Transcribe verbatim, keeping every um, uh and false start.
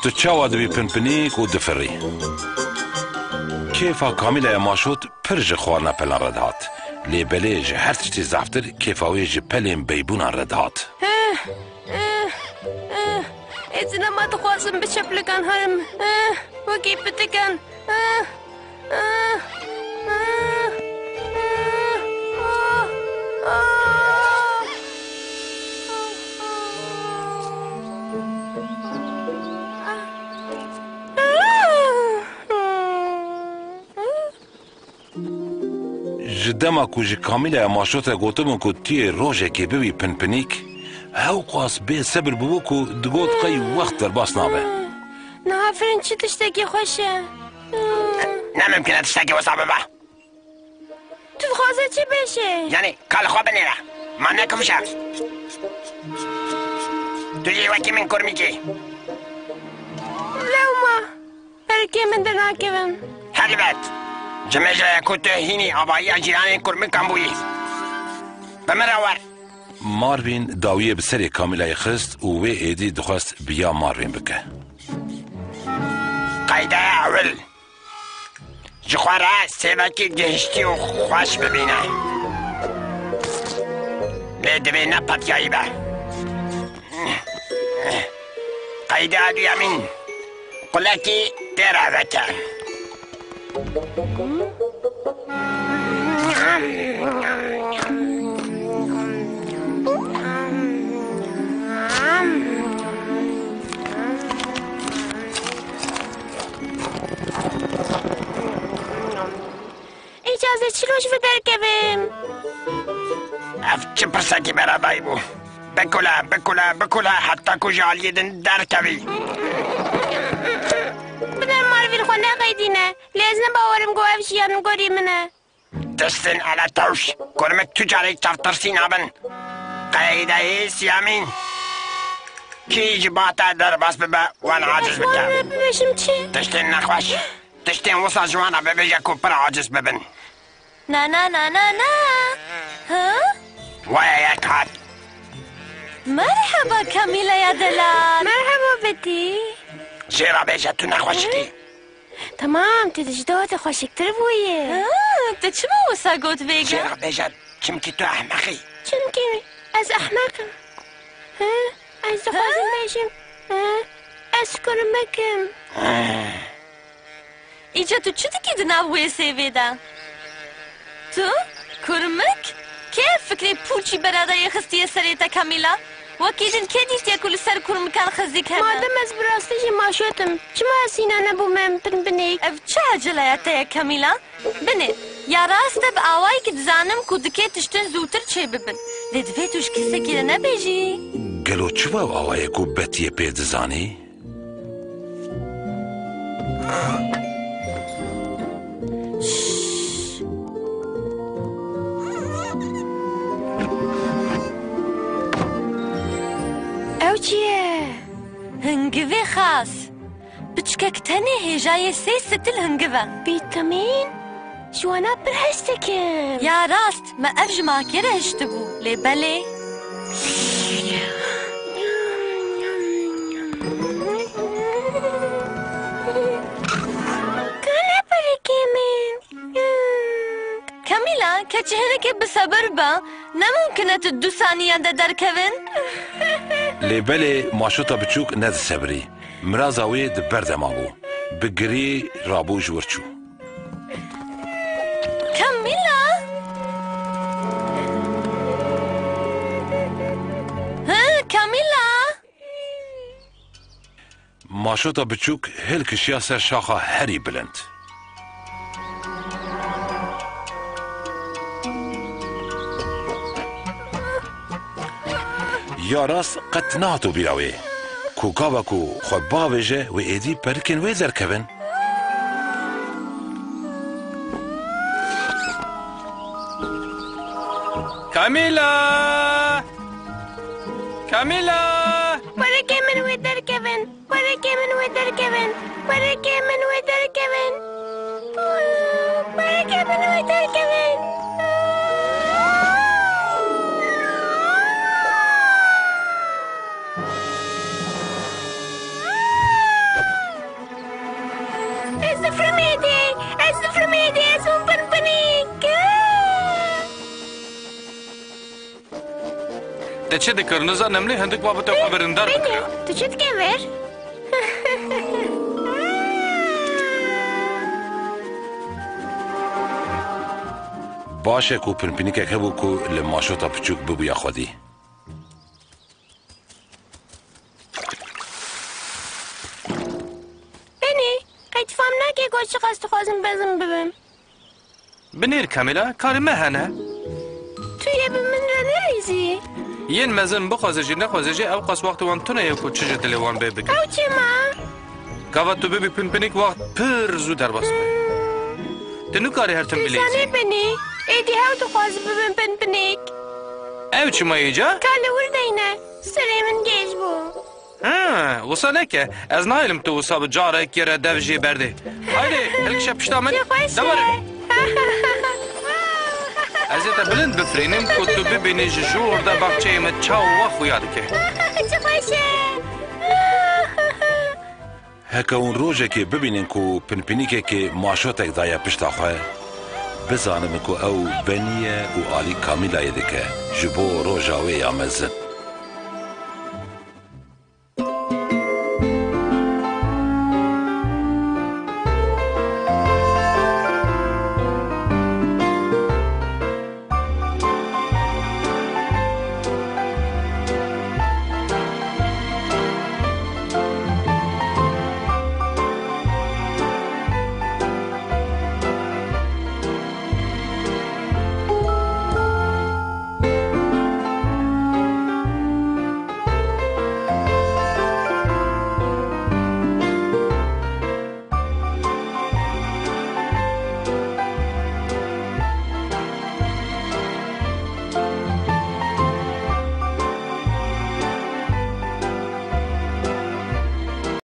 Bi çawa dibî pinpinîk û difirî. Kêfa Kamîlaya Maşot pir ji xwarina pelan re dihat. Lê belê ji her tiştî zaftir kêfa wê ji pelên beybûnan re dihat. Eh, eh, eh. Ez nema dixwazim bi çeplikan herim. Eh, wekî pitikan. Eh, eh, eh, eh, ah, ah. Ji dema ku ji Kamîlaya Maşot re gotibûn ku tu yê rojekê bibî pinpinîk, hewqas bê sebir bûbû ku digot qey wext derbas nabe. Niha firin çi tiştekî xweş e. Ne mimkin e tiştekî wisa bibe. Tu dixwaze çi bêje? Yanî, ka li xwe binêre. Ma ne kifş e. Tu jî wekî min kurmîkî. Lewma. Perikê min dernakevin. Helbet. Ji me jî ye ku tu hînî avahiya cîranên kurmikan bûyî. Bi min re wer. Marvin dawiyê bi serê Kamîlayê xist û wê êdî dixwest bi ya Marvin bike. Qeyde ewil. Ji xwe re sêvekî gihiştî û xweş bibîne. Lê divê ne petiyayî be. Qeyda duyemîn. Qulekî tê re veke. Îca ez ê çi roj ve derkevim? Ev çi pirsekî beredayî bû? Bikule, bikule, bikule, heta ku ji aliyê din derkevî. Bide Marvin, xwe neqeydîne. Lê ez ne bawerim ku ev jiyan gorî min e. Tiştên eletewş, kurmik tu carê çavtirsî nabin. Qeydeyê siyemîn. Kî ji ba te derbas bibe, wan aciz bike. Wan bibêjim çi? Tiştên nexweş. Tiştên wisa ji wan re bibêje ku pir aciz bibin. Na, na, na, na, na. Ha? Waya yek hat. Merheba Kamîlaya delal. Merheba Betî. Jê re bêje tu nexweşikî. Temam, tu ji dawetê xweşiktir bûyî. Ha, tu çima wisa got vêga? Jê re bêje, çimkî tu ehmeq î. Çimkî ez ehmeq im. Ha? Ez dixwazim bêjim. Ha? Ez kurmik im. Îca tu çi dikî di nav wê sêvê de? Tu? Kurmik? Kê ev fikrê pûçî beradayê xistiye serê te Kamîla? Wekî din kê dîtiye ku li ser kurmikan xizîk hebe? Madem ez bi rastî jî maşot im, çima ez hîna nebûme pinpinîk? Ev çi eceleya te ye Kamîla? Binê, ya rast e bi awayekî dizanim ku dikê tiştin zûtir çêbibin. Lê divê tu ji kesekî re nebêjî. Gelo çi ew awa ye ku Betiyê pê dizanî? Ew çi ye? Hingivê xas. Piçkek tenê hêjayê sê stil hingiv e. Vîtamîn? Ji wana pir hez dikim. Ya rast, me ev ji makê re hiştibû, lê belê. Kane perikê min. Kamîla, keçî hinekê bi sebir be. Ne mimkin e tu du saniyan de derkevin? Lê belê maşota biçûk nedisebirî. Miraza wê di ber de mabû. Bi girî rabû ji wir çû. Kamîla! Hi, Kamîla! Maşota biçûk hilkişiya ser şaxa herî bilind. Ya rast qet nehato bîra wê ku gava ku xwe bavêje wê êdî perikên wê derkevin. Kamîla! Kamîla! Perikê min wê derkevin. Perikê min wê derkevin. Perikê min wê derkevin. Perikê min wê derkevin. Te çi dikir nizanim, lê hindik babetê xwe birîndar dikire. Benî, tu çi dikê vir? Baş e ku pinpînikek hebû ku li maşota piçûk bibûya xwedî. Benî, qey tu fam nake ku ez çiqas dixwazim mezin bibim. Binêr Kamîla, karê me hene. Tu yê bi min re nerîzî? Yên mezin bixwaze jî nexwaze jî ew qas wextê wan tune ye ku çi ji dilê wan bê bikin. Ew çima? Gava tu bibî pinpinîk wext pir zû derbas be. Tu nikarî her tim Tu bilîzî. Zanî Benî, êdî hew dixwaze bibim pinpinîk. Ew çima yê ca? Ka li wir deyne, serê min gêj bû. Ha, wisa neke. Ez nahêlim tu wisa bi carekê re dev jê berdê. Haydi, hilkişe pişta min. Çi xweş e. Dever. Ez ê te bilind bifirînim ku tu bibînî ji jor de baxçeyê min çawa xuya dike. Çi xweş e. Heke hûn rojekê bibînin ku pinpînîkekê maşotek daye pişta xwe, bizanin ku ew Benî ye û alî Kamîlayê dike ji bo roja wê ya mezin.